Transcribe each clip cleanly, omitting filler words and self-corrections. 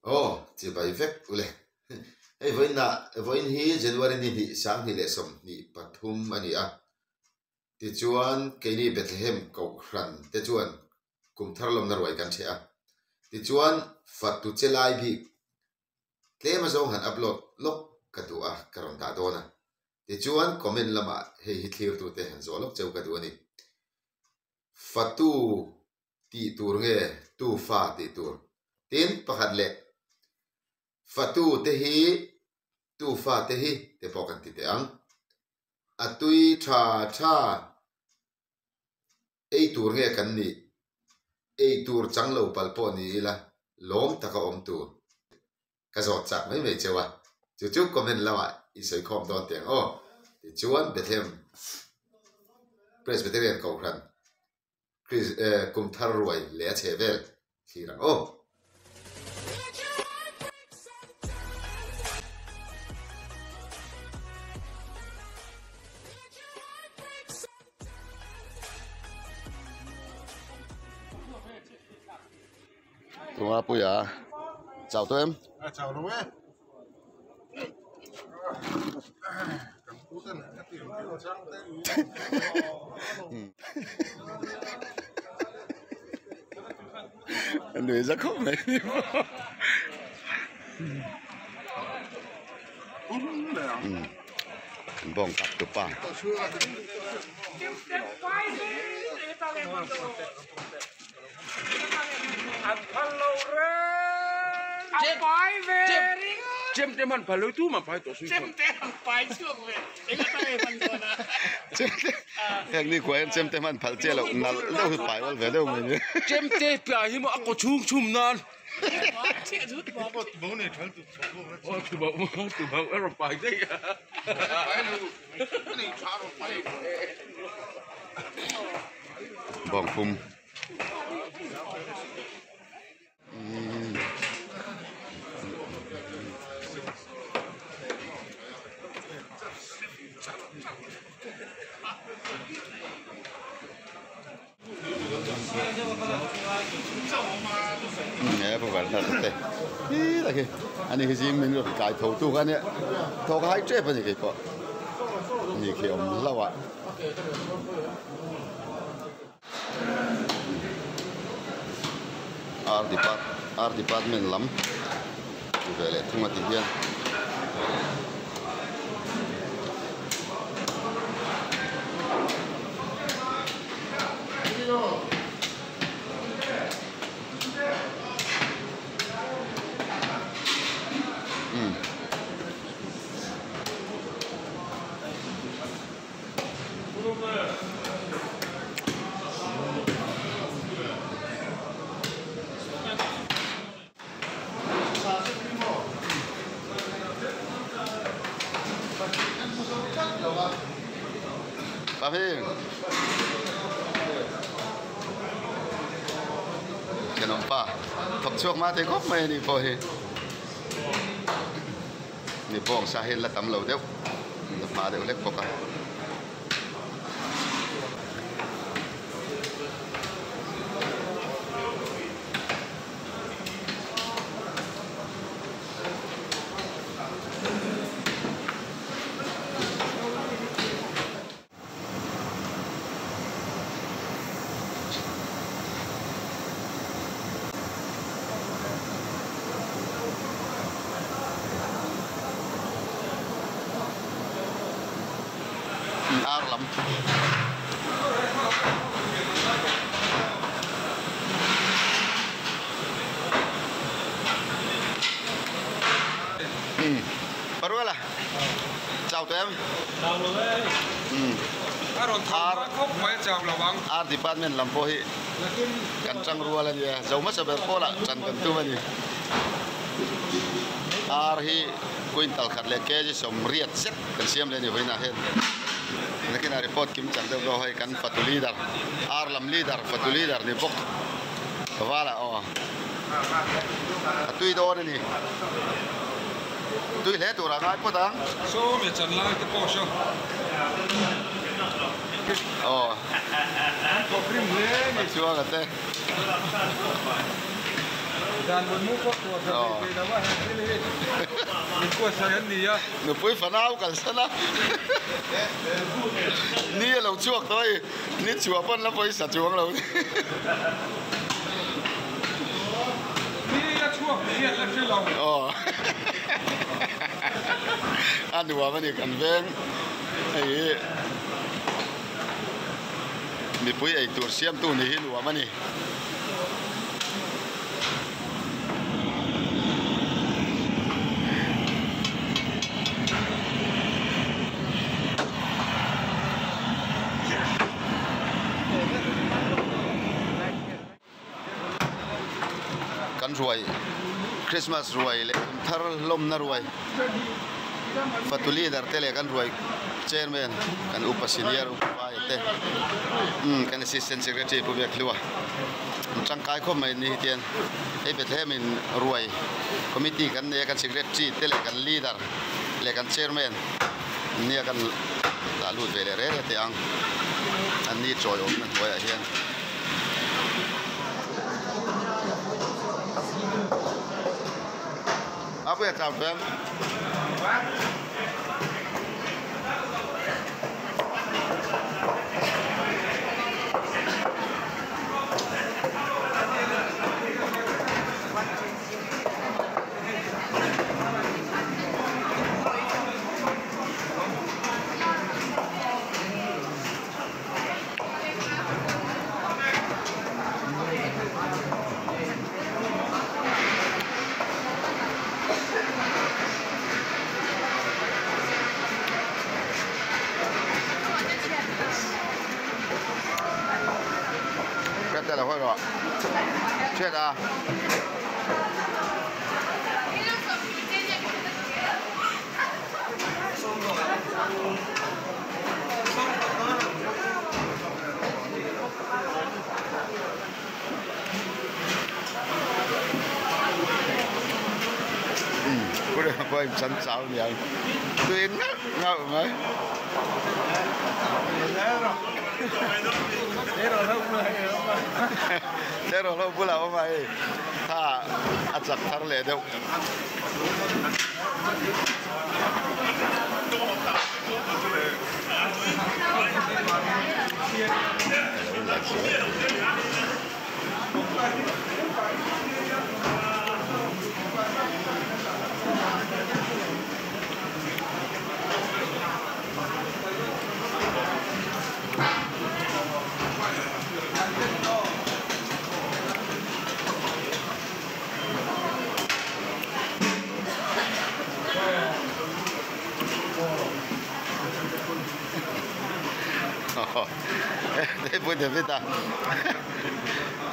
Aw, chibai vek ule. Hei vawiinah, vawiin hi January ni hnih 2023 a ni a. Tichuan, keini Bethlehem Kohhran te chuan kum thar lawmna ruai kan ṭheh a. Tichuan, fatu che lai bik tlem azawng han upload lawk ka duh a, ka rawn dah dawn a. Tichuan, comment lamah hei hi thlirtute han zawh lawk cheu ka duh a ni. Fatu tih tur nge tu fa tih tur? Tin, pakhat leh fatu te hi tu fa te hi te pawh kan ti teh ang. A tui tha tha ei tur nge kan nih? Ei tur chang lo palh pawh ni ila lawm taka awm tur. Ka zawt chak mai mai cheu a, chu chu comment lamah i sawi khawm dawn teh ang aw. Tichuan Bethlehem Presbyterian Kohhran kum thar ruai leh a chheh vel thlir ang aw. Tunga puia chau tawh em? A chau lo e. Kan pu ten a ti ang kilo chang te. Nui za khawp mai. Bawng kap tu pa. Heng ni khuai hian chemte hman phal che loh nalh deuh hi pai awl ve deuh mai ni. Chemte piah hi maw a kaw chhung chhum nan. Bawng pum. Ani hi zing min rawn kai tho tu kha ania thawk a hai tep a ni keipawh ni khi awm hlauh a. Ar depart ar department lam ti ve leh thung a ti hian. Thenawmpa thawk chhuak hma thei khawp mai a nih pawh hi ni bawng sa hi la tam lo deuh la hma deuh hlek bawk a. Ar lam. Paruala. Chau tawh em? Chau lo e. A rawn tho hma khawp mai a chau lo ang. Art department lam pawh hi kan tang rual a nia. Zo hmasa ber pawlah tan kan tum a ni. Ar hi quintal khat leh kg 80 zet kan siam leh a ni vawiinah hian. Nakinah report kim chang deuh deuh hei kan fatu leader ar lam leader fatu leader ni bawk vala aw a tui dawn a ni. Tui hle tur a ngai phawt ang. Saw mi chan lai te pawh saw. Aw. An thawk rim hle a ni. A chuang a te. Zan mutmu pawh tuah tha thei thei lo a, heng thil hi min buatsaih an ni a. Nupui fanau kalsan a, ni a lo chhuak tawh a i, ni chhuah pawn la pawisa chuang lo. Ni a chhuak tih hi an la hre lo. Aw a nuam a ni kan veng hei hi. Mipui eitur siamtu ni hi nuam a ni. Kan ruai Christmas ruai leh kum thar hlawmna ruai fatu leader te leh kan ruai chairman kan upa senior upa vai te umm kan assistant secretary pu Biakhlua an tangkai khawp mai ni hetiang hei Bethlehem in ruai committee kan nei a kan secretary te leh kan leader leh kan chairman nia kan dah lut ve leh reng reng teh ang an ni chawi awmna hnuaiah hian. Apa ya chau em? Hriat lo hawi rawh hriat a. Chan chau niang tui ngauh ngauh mai tleirawl ho bulah awm a hei tha a chak thar leh deuh. Hei pawh David a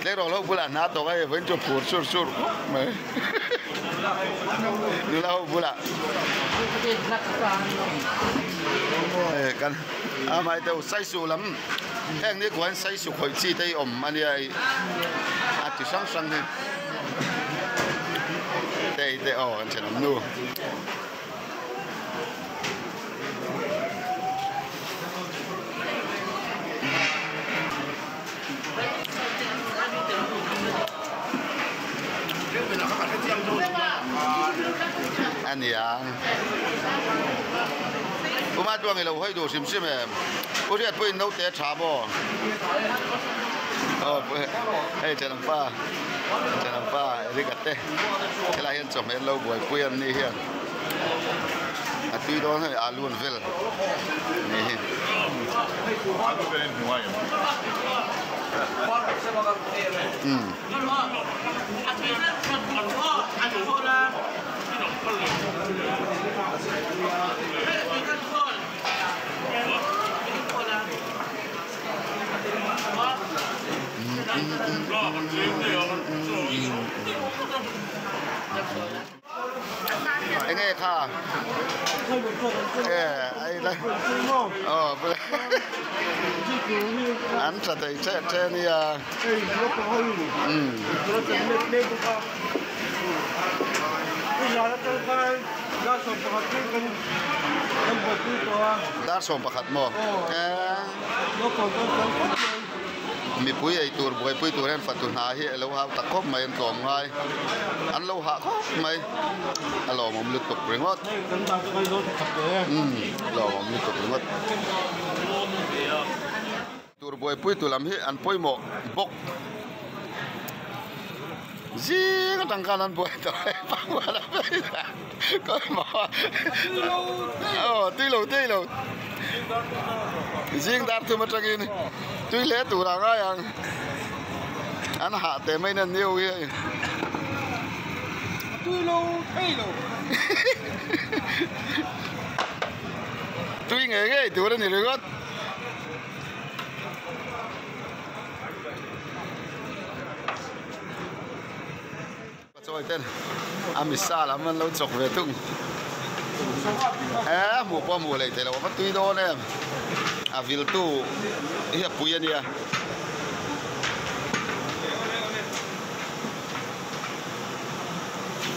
tleirawl ho bulah hna tawk a hei vawiin chu phur sur sur khawp mai nula ho bulah hei kan a hmai te saisu lam heng ni khuan saisu khawih chi te hi awm a nia ih a ti hrang hrang hi te te aw an thenawm nu. A nia Uma chuan i lo hawi duh hrim hrim em U Hriat pawhin naute a tha maw aw hei thenawmpa thenawmpa Eric a te helai hian chawhmeh an lo buaipui an ni hian. A tui dawn hei alu an vel ni hi. Umm. Enge kha e ai la aw an tha thei che che nia umm dar 11 maw e. Mipui ei tur buaipui tur hian fatu hna hi a lo hau ta khawp mai an tlawm ngai an lo hah khawp mai a lawmawm lutuk ringawt umm lawmawm lutuk ringawt tur buaipui tu lam hi an pawimawh bawk zing atang khan an buai tawh e aw tui lo tui lo zing dar thum atangin tui hle tur a ngai ang an hah teh mai in an neu hi hei tui lo thei lo tui ngei ngei tur a ni ringawt. Chawi ten a misa lam an lo chawk ve thung e hmuh pawh a hmuh leh theih loh a va tui dawn em a vil tu hi a pui a nia.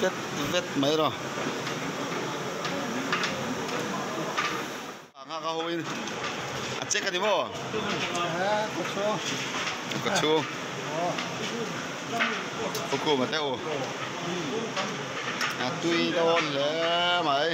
Vet vet mai rawh. Nghak a hoin a check a ni maw? Ka chhung. Hukhum a teuh. A tui dawn hle mai.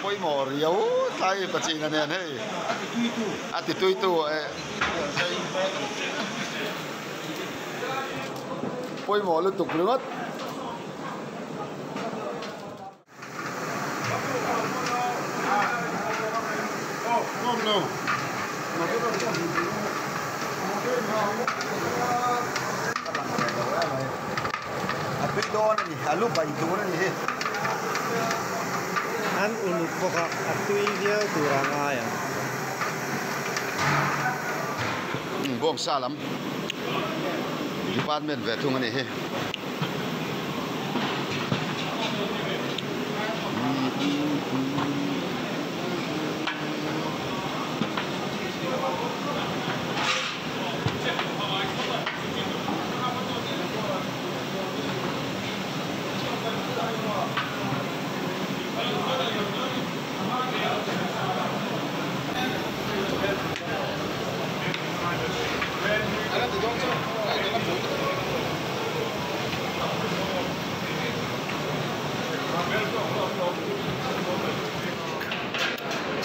Pawimawh riau tlai pachina nen hei a ti tui tu eh pawimawh lutuk ringawt. A tui dawn a ni, a lu bai tur a ni hi. An uluk bawk a, a tui viau tur a ngai ang. Bawngsa lam department ve thung a ni hi.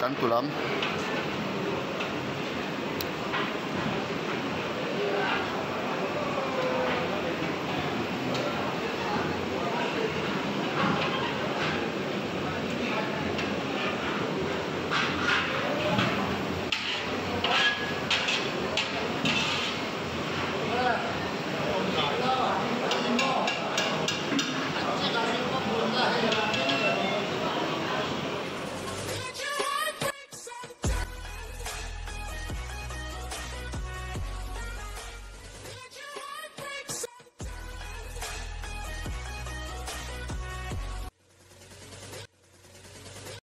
Chantu lam.